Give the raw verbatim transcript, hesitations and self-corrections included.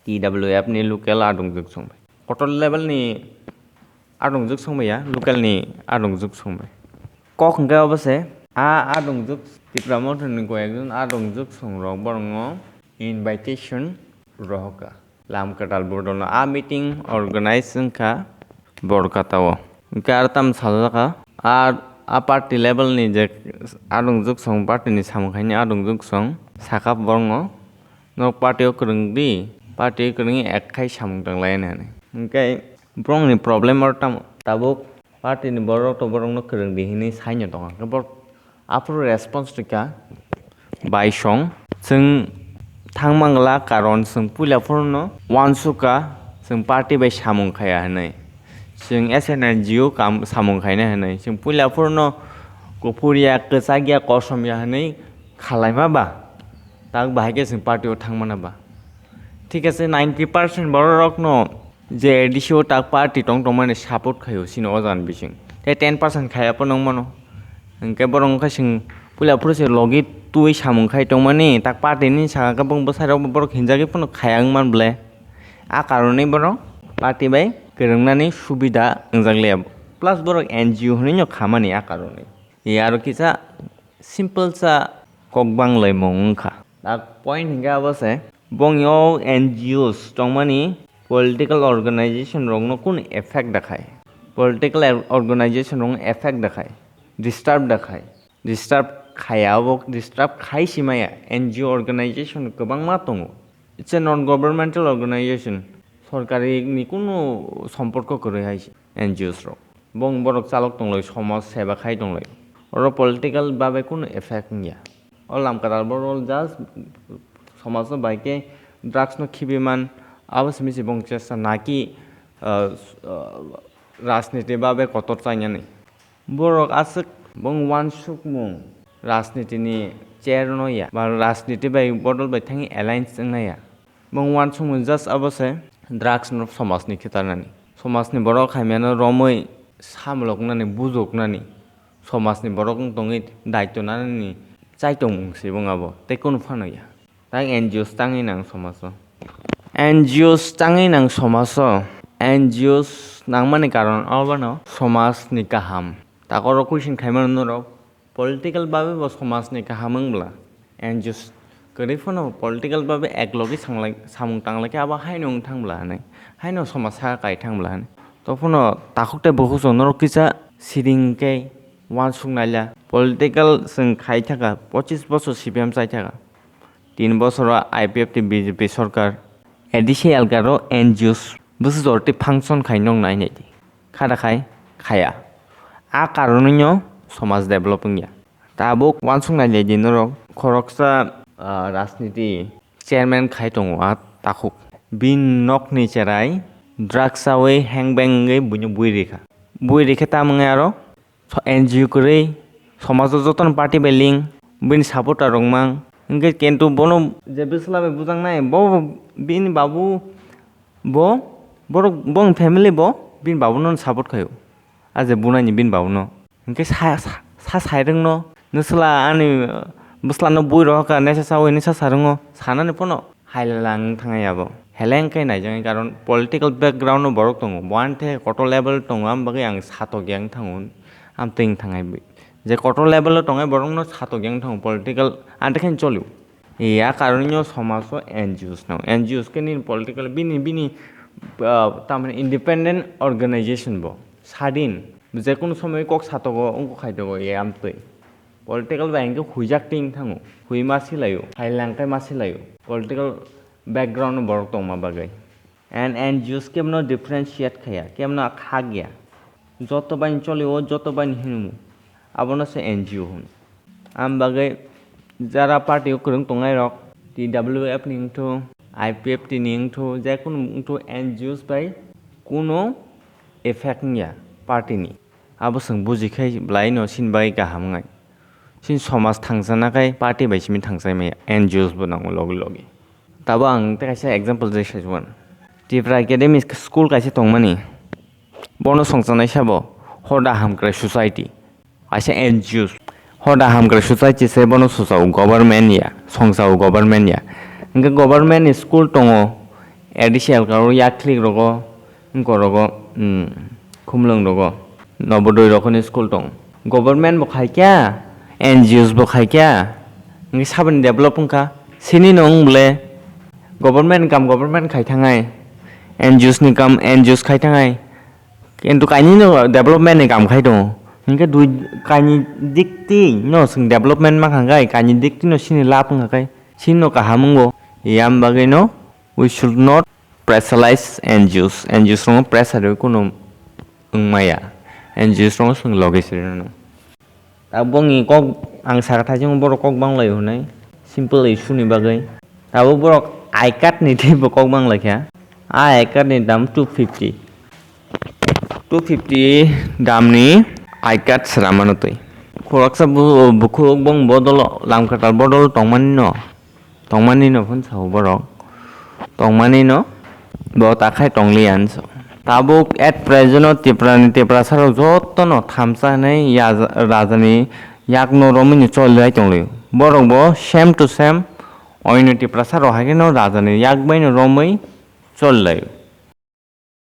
T W F ni local adongjwk song bai. Kotor level ni adongjwk song bai ya, local ni adongjwk song bai. Kok hwnkhe obo se, a adongjwk Tipra Motha ni koyekjon adongjwk song rok borokno invitation rohorkha. Lam kwtal bodolno a meeting organize wngkha Borkatao. Hwnkhe aro tamo sajakha, a, a party level ni je adongjwk song, party ni samung khaini adongjwk song sakha borokno, "Norok party o kwrwng di, party o kwrwngwi ek khai samung tanglai," hinwi. Hwnkhe borokni problem oro tamo, tabuk party ni borok to borokno kwrwng di hinwi saino tongkha. Hwnkhe borok aphuru response rwkha, "Bai song, chwng thang mangla, karon chwng puila phuru no uansukha, chwng party bai samung khaiya hinwi, chwng S N N G O kam samung khaina hinwi, chwng puila phuru no kuphur ya, kwchak ya, kosom ya hinwi khalaima ba, tak bahai khe chwng party o thang mana ba?" Thik ase, ninety percent borok rok no je A D C o tak party tong tongmani support khaio, chini o jaga ni bising. Tei ten percent khaya phano wng mano. Hwnkhe borok wngkha chwng puila phuru se logi twi samung khai tongmani, tak party ni saka khe bwsai rok borok hinjagwi phano khaya wng man ble. A karonwi borok party bai kwrwngnani subida wngjak liya. Plus borok N G O hinwi no khamani a karonwi. E aro kisa simple sa kok bang laimung wngkha. Tak point hwnkhe abo se, bongni o N G Os tongmani political organization rokno kunu effect da khai? Political or-, organization rokno effect da khai, disturb da khai? Disturb khaya, abo disturb khai si maya. N G O organization kwbangma tongo. It's a non-governmental organization. Sorkari ni kunu somporko kwrwi hai se N G Os rok. Bong borok chalok tonglai, somaj seba khai tonglai. Oro political babe kunu effect wngya. O lam kwtal borok just somaj no bai khe drugs no khibi man, abo simi se bong chesta naki, ah, ah, rajniti babe kotor chainani. Borok aswk bong uansukmung rajniti ni chair no ya, ba rajniti bai bodol bai thangwi alliance wngna ya. Bong uansukmung just abo se drugs no somaj ni khitarnani. Somaj ni borok hamya no romwi samloknani, bujoknani, somaj ni borok wng tongwi daityo nanani chaitongmung se bong abo, tei kunu phano ya. Tak N G Os tangwi nang somajo. N G Os tangwi nang somajo. N G Os nangmani karon obono somajni kaham. Tak oro question khaimano norok, political babe bo somajni kaham wng bla? N G Os kwrwi phano political babe ek logi sanglai, samung tanglai khe abo haino wng thang bla hinwi, haino somaj saka kai thang bla hinwi. Tobphano takhuk tei bukhuk chwng norok kisa siring khe uansuk naila. Political chwng khai thaka, pochis bochor C P M chai thaka. Tin bosoro I P F T B J P sorkar, A D C elkaro N G Os bwswk jorti function khai nong nai nai di. Khada khai khaya. A karonwino somaj develop wngya. Tabuk uansuk nai nai di norok khoroksa, ah, rajniti chairman khai tongo a takhuk. Bini nokni cherai drugs chawi hang bang wngwi buino bui rikha. Bui rikhe tamo wngwi aro So-, N G O kwrwi, somajo jotono party bai link, bini supporter rok mang. Hwnkhe kintu bono je bwsla bai bujaknai, bo bini babu bo, borok, boni family bo bini babuno support khaio. A je bunaini bini babuno. Hwnkhe sa, sa, sa sairwngno, "Nwsla ani, uh, bwslano bui rohorkha, nesa sawi," hinwi sa sairwngno, sanani phano. Hailang thangwi abo. Heleng khe naijaknai, karon political background no borok tongo. Bo ani the kotor level tongo, aboni bagwi ang satok yang thango. Amtwi wng thangai bwi. Je kotor level o tongnai borok no satok yang thango political, ante khe choli. Ya karon no somaj o N G Os no. N G Os khe nini political bini, bini, ah, tamani independent organization bo. Sadin. Je kono somoy kok satogo, wngkok khai togo, ye amtwi. Political bai hwnkhe huijak twi wng thango, hui ma silaio, hailang khe ma silaio, political background ni borok tongma bagwi. And N G Os kebono differentiate khaya, kebono khak ya, joto bai choli o, joto bai hwnwi, abono se N G O hwn. Am bagwi jara party o kwrwng tongnai rok, T W F ni wngthu, I P F T ni wngthu, je kunu wngthu, N G Os bai kunu effect wngya party ni. Abo chwng buji khai bwlai no chini bagwi kaham wngnai. Chini somaj thangchana khai party bai simi thangchai maya, N G Os bo nango logi logi. Tabo ang tei kaisa example je sai mano. Tripura Academy school kaisa tongmani. Bono songchanai sabo Hoda Hamkrai Society. Kaisa N G O. Hoda Hamkrai Society se bono songchao government ya, songchao government ya. Hwnkhe government ni school tongo, A D C L karo yaklik rogo, wngkor rogo, hmm, khumlwng rogo, nobodoi rokoni school tong. Government bo khai kya, N G Os bo khai kya, wngkhe saboni develop wngkha. Sini no wng bole government ni kam government khai thangai, N G Os ni kam N G Os khai thangai, kintu kaini no development ni kam khai tongo. Hinkhe dui kaini dikti no chwng development ma kha khe, kaini dikti no sini lab wngkha khe, sini no kaham wngo. Yang bagwi no we should not pressurize N G Os. N G Os rokno pressure rwi kunu wng maya. N G Os rokno chwng logi sirino. Tabuk bongni kok ang sakha thai chwng borok kok bang lai hwnwi simple issue ni bagwi. Tabuk borok I card ni teibo kok bang lai kha. A I card ni dam two fifty. Two fifty dam ni I card sera mano twi. Khoroksa bu-, bukhuk bong bodol, lam kwtal bodol tongmani no. Tongmani no phun sao borok. Tongmani no bo ta khai tong liya hinwi sao. Tabuk at present o Tripura ni Tiprasa rok joto no thamsa hinwi ya-, raja ni yak no romwi no choli lai tong lai. Borok bo same to same oino Tiprasa rok hai khe no raja ni yak bai no romwi choli lai.